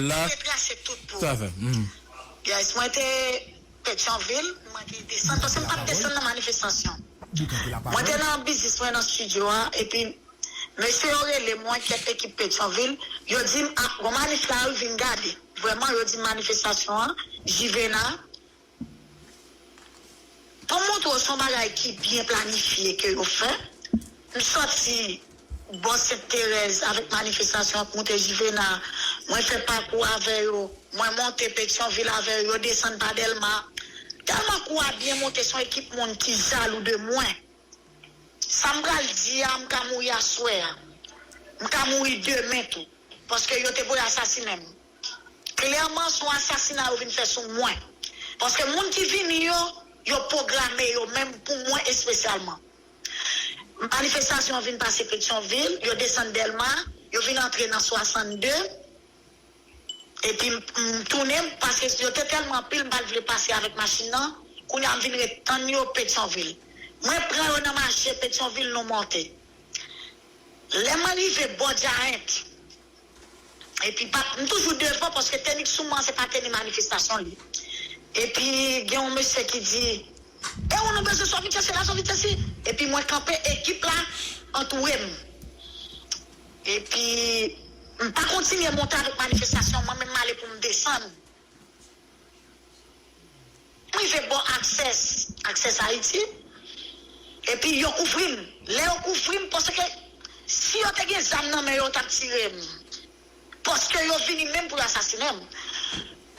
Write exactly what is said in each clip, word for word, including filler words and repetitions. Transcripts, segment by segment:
la. Retrase tout pou. Sa fè. Mhm. Yes, mwen te Petyonvil, mwen te desann, paske m pa t desann nan manifestasyon. Mwen te nan biznis mwen nan estidyo a, epi mesye yo rele mwen, kèk ekip Petyonvil, yo di m, "Ah, gon manif la wi, vin gade." Vrèman, yo di m manifestasyon an, Jivena. Pou m montre w, se yon bagay ki byen planifye ke yo fè. M sòti bò Sent Terèz avèk manifestasyon ap moute Jivena. Mwen fè pakou avè yo. Mwen monte Petyonvil avè yo. Yo desann pa Dèlma. Tèlman kou a byen monte, se yon ekip moun ki jalou de mwen. Sa m pral di a, m ka mouri aswè a. M ka mouri demen tou. Paske yo te voye asasinen m. Klèman, se yon asasina yo vin fè sou mwen. Paske moun ki vini yo, yo pwograme yo menm pou mwen espesyalman. Manifestasyon an vin pase Petyonvil, yo desann Dèlma, yo vin antre nan swasannde. Epi m, m tounen, paske yo te tèlman anpil, m pa t vle pase avèk machin nan. Kounye a, m vin ret tann yo Petyonvil. Mwen pran yo nan mache Petyonvil, nou monte. Lè mwen rive bò Giant, epi pa, m toujou devan, paske teni k sou mwen an, se pa teni manifestasyon li. Epi gen yon mesye ki di, "E ou nou bezwen sòvitye, se la sòvitye si." Epi mwen kanpe, ekip la antoure m. Epi m pa kontinye monte avèk manifestasyon, mwen menm m ale pou m desann. M rive bò Access, Access Haïti. Epi yo kouvri m. Lè yo kouvri m, paske si yo te gen zam nan men yo, yo t ap tire m. Paske yo vini menm pou yo asasinen m.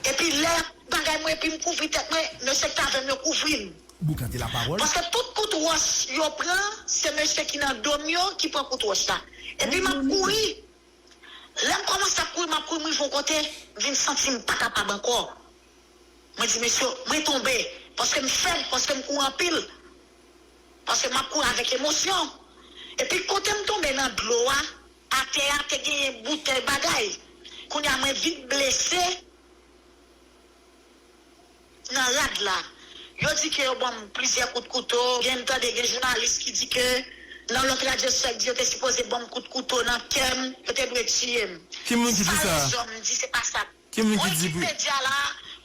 Epi lè bagay mwen, epi m kouvri tèt mwen, mesye k t avè m yo kouvri m. Boukan de la pawòl. Paske tout kout wòch yo pran, se mesye ki nan do m yo ki pran kout wòch la. Epi m ap kouri. Lè m kòmanse ap kouri, m ap kouri, m rive yon kote, m vin santi m pa kapab ankò. Mwen di, "Mesye, mwen tonbe." Paske m fèb, paske m kouri anpil. Paske m ap kouri avèk emosyon. Epi kote m tonbe nan dlo a, atè a te genyen boutèy bagay. Kounye a mwen vin blese nan rad la. Yo di ke yo ban m plizyè kout kouto. Gen, m tande gen jounalis ki di ke nan lòt radyo sòt di yo te sipoze ban m kout kouto nan kè m, yo te dwe tiye m. Ki moun ki di sa? Sa yon zòm di, se pa sa. Ki moun ki di pou... Yon ekip medya la,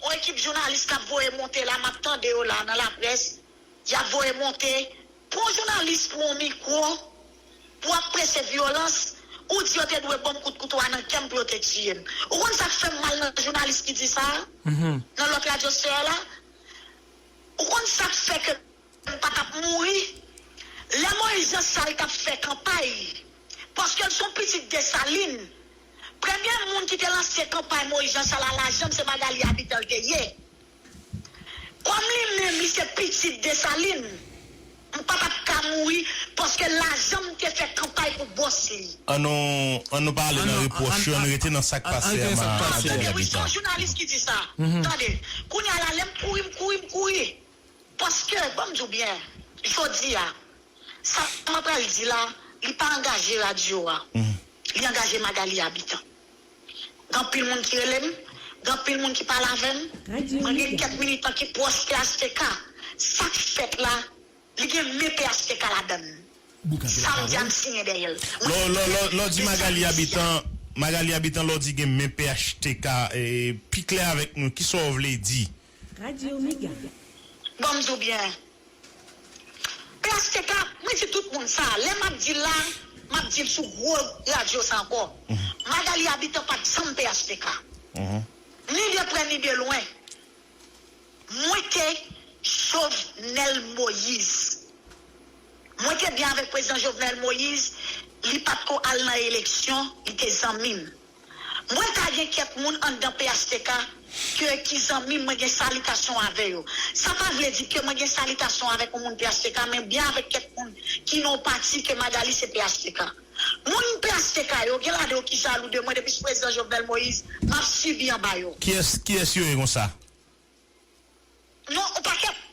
yon ekip jounalis k ap voye monte la, m ap tande yo la nan laprès, y ap voye monte. Pran jounalis pou yon mikwo, pou ap preche vyolans, ou di yo te dwe ban m kout kouto a nan kè m pou yo te tiye m. Ou konn sa k fè m mal nan jounalis ki di sa a? Nan lòt radyo sè la? Ou konn sa k fè ke m pa t ap mouri? Lè Moyiz Jan Sal t ap fè kanpay, paske l se yon pitit Desalin, premye moun ki te lanse kanpay Moyiz Jan Sal a lajan m, se Magali Abitan l te ye. Kòm li menm, li se pitit Desalin, m pa t ap ka mouri, paske lajan m te fè kanpay pou bòs li. An nou, an nou pa ale nan repwòch yo, an nou rete nan sa k pase a, Magali Abitan. Tande, wi, se yon jounalis ki di sa. Tande, kounye a la, lè m kouri, m kouri, m kouri. Paske, ban m di w byen, jodi a, sa mwen pral di la, li pa angaje radyo a. Li angaje Magali Abitan. Gen anpil moun ki rele m, gen anpil moun ki pale avè m. Mwen gen kèk militan ki pwòch P H T K. Sa k fèt la, li gen men P H T K ladan l. Sa m di a, m siyen dèyè l. Lè w di Magali Abitan, Magali Abitan, lè w di gen men P H T K, pi klè avèk nou, kisa w vle di? Radyo Mega. Ban m di w byen. P H T K, mwen di tout moun sa. Lè m ap di l la, m ap di l sou gwo radyo sa ankò. Magali Abitan pa t janm P H T K. Ni de prè, ni de lwen. Mwen te Jovenel Moïse. Mwen te byen avèk prezidan Jovenel Moïse, li pa t ko al nan eleksyon, li te zanmi m. Mwen ka gen kèk moun anndan P H T K ke ki zanmi m, mwen gen salitasyon avè yo. Sa pa vle di ke mwen gen salitasyon avèk yon moun P H T K, men byen avèk kèk moun ki nan yon pati ke Magali se P H T K. Moun P H T K yo, gen ladan yo ki jalou de mwen depi sou prezidan Jovenel Moïse, m ap sibi anba yo. Kiyès, kiyès yo ye konsa? Non, yon pakèt.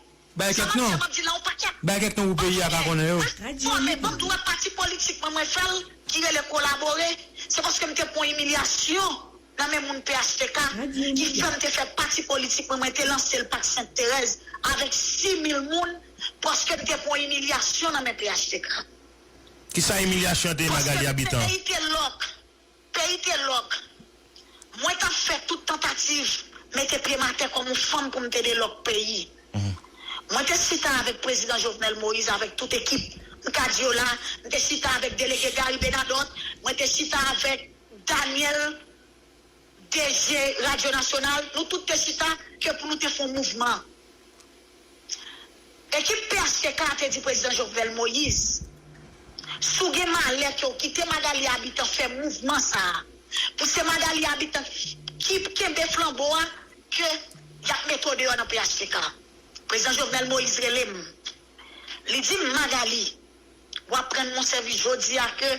Bay kèk non. Sa m ap di la, yon pakèt. Bay kèk non pou peyi a ka konnen yo. Mwen fòme, ban m di w, pati politik mwen, mwen fè l, ki rele Kolabore, se paske m te pran imilyasyon nan men moun P H T K, ki fè m te fè pati politik mwen, mwen te lanse l Pak Sent Terèz avèk sis mil moun, paske m te pran imilyasyon nan men P H T K. Kisa imilyasyon te ye, Magali Abitan? Paske peyi te lòk. Peyi te lòk. Mwen t ap fè tout tantativ mete pye m atè kòm yon fanm pou m te delòk peyi. Mwen te chita avèk prezidan Jovenel Moïse, avèk tout ekip. M ka di yo la, m te chita avèk delege Gary Bernadotte, mwen te chita avèk Daniel, D G Radyo Nasyonal, nou tout te chita ke pou nou te fè yon mouvman. Ekip P H T K te di prezidan Jovenel Moïse, si w gen malè ke w kite Magalie Habitant fè mouvman sa a, pou se Magalie Habitant ki kenbe flanbo a, ke y ap mete w deyò nan P H T K. Prezidan Jovenel Moïse rele m. Li di m, Magalie, w ap rann mwen sèvis jodi a ke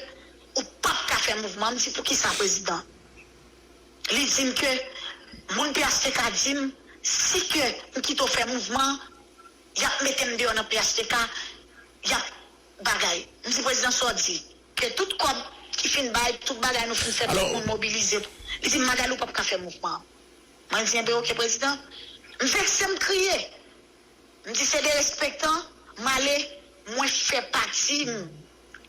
ou p ap ka fè mouvman. M di, poukisa, prezidan? Li di m ke moun P H T K di m, si ke m kite w fè mouvman, y ap mete m deyò nan P H T K, y ap bagay. M di, prezidan, sa w di? Ke tout kòb ki fin bay, tout bagay nou fin fè, tout moun mobilize. Li di m, Magalie, ou p ap ka fè mouvman. Mwen di, enben, oke, prezidan. M vekse, m kriye. M di, se derespektan, m ale, mwen fè pati m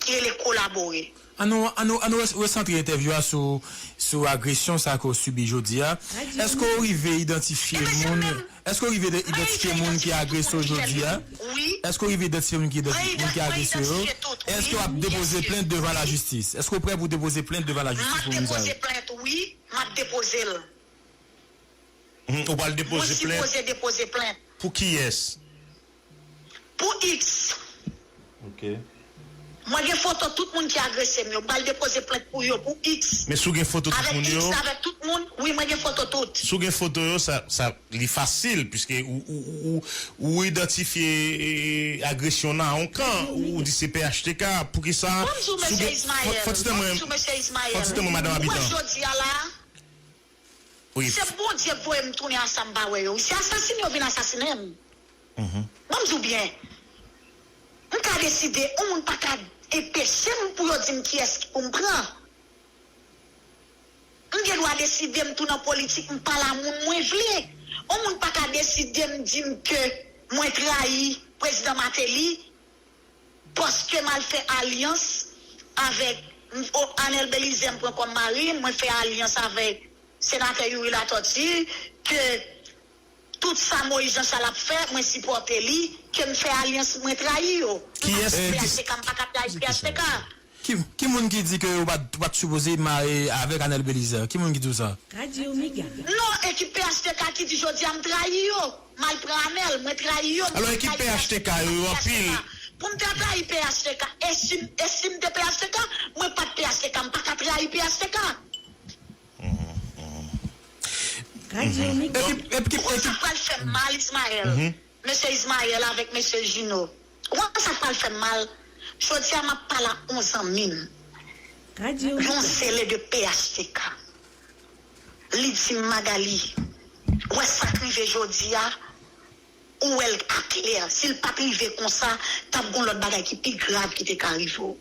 ki rele kolabore. An nou, an nou, an nou res- resantre entèvyou a sou, sou agresyon sa ke w sibi jodi a. Èske w rive idantifye moun, èske w rive de- idantifye moun ki agresye w jodi a? Èske w rive idantifye moun ki, moun ki agresye yo? Èske w ap depoze plent devan lajistis? Èske w prè pou depoze plent devan lajistis pou moun sa yo? M ap depoze plent, wi, m ap depoze l. Mhm, ou pral depoze plent? Mwen sipoze depoze plent. Pou kiyès? Pou X. Ok. Mwen gen foto tout moun ki agrese m yo. M pral depoze plent pou yo, pou X. Men si w gen foto tout moun yo? Avèk X, avèk tout moun. Wi, mwen gen foto tout. Si w gen foto yo, sa, sa, li fasil, piske ou, ou, ou, ou, ou idantifye, e, agresyon nan yon kan, ou di se P H T K, poukisa? Ban m di w, mesye Ismaël. Ban m di w, mesye Ismaël. Fò ti tann mwen, madanm Habitant. Ou wè jodi a la, se Bondye k voye m tounen a sa m pa wè yo. Se asasine yo vin asasinen m. Ban m di w byen. M ka deside, yon moun pa ka enpeche m pou yo di m kiyès ki pou m pran. M gen dwa deside m tou nan politik, m pale a moun mwen vle. Yon moun pa ka deside m di m ke mwen trayi prezidan Martelly, paske m al fè alyans avèk, o, Anel Belizaire m pran kòm mari m, mwen fè alyans avèk senatè Youri Latortue, ke tout sa Moïse Jean Charles ap fè, mwen sipòte li, ke m fè alyans, mwen trayi yo. M pa P H T K, m pa ka trayi P H T K. Ki, ki moun ki di ke ou pa t, ou pa t sipoze mare avèk Anel Belizaire? Ki moun ki di w sa? Non, ekip P H T K ki di jodi a m trayi yo. M al pran Anel, mwen trayi yo. Alò, ekip P H T K yo, yo anpil. Pou m ta trayi P H T K, e si, e si m te P H T K, mwen pa t P H T K, m pa ka trayi P H T K. Epi, epi, epi, ou konn sa k pral fè m mal, Ismaël? Mesye Ismaël avèk mesye Gino. Ou konn sa k pral fè m mal? Jodi a, m ap pale ak yon zanmi m. Yon zele de P H T K. Li di m, Magalie, ou wè sa k rive jodi a? Ou wè l aklè. Si l pa t rive konsa, t ap gen yon lòt bagay ki pi grav ki te ka rive w.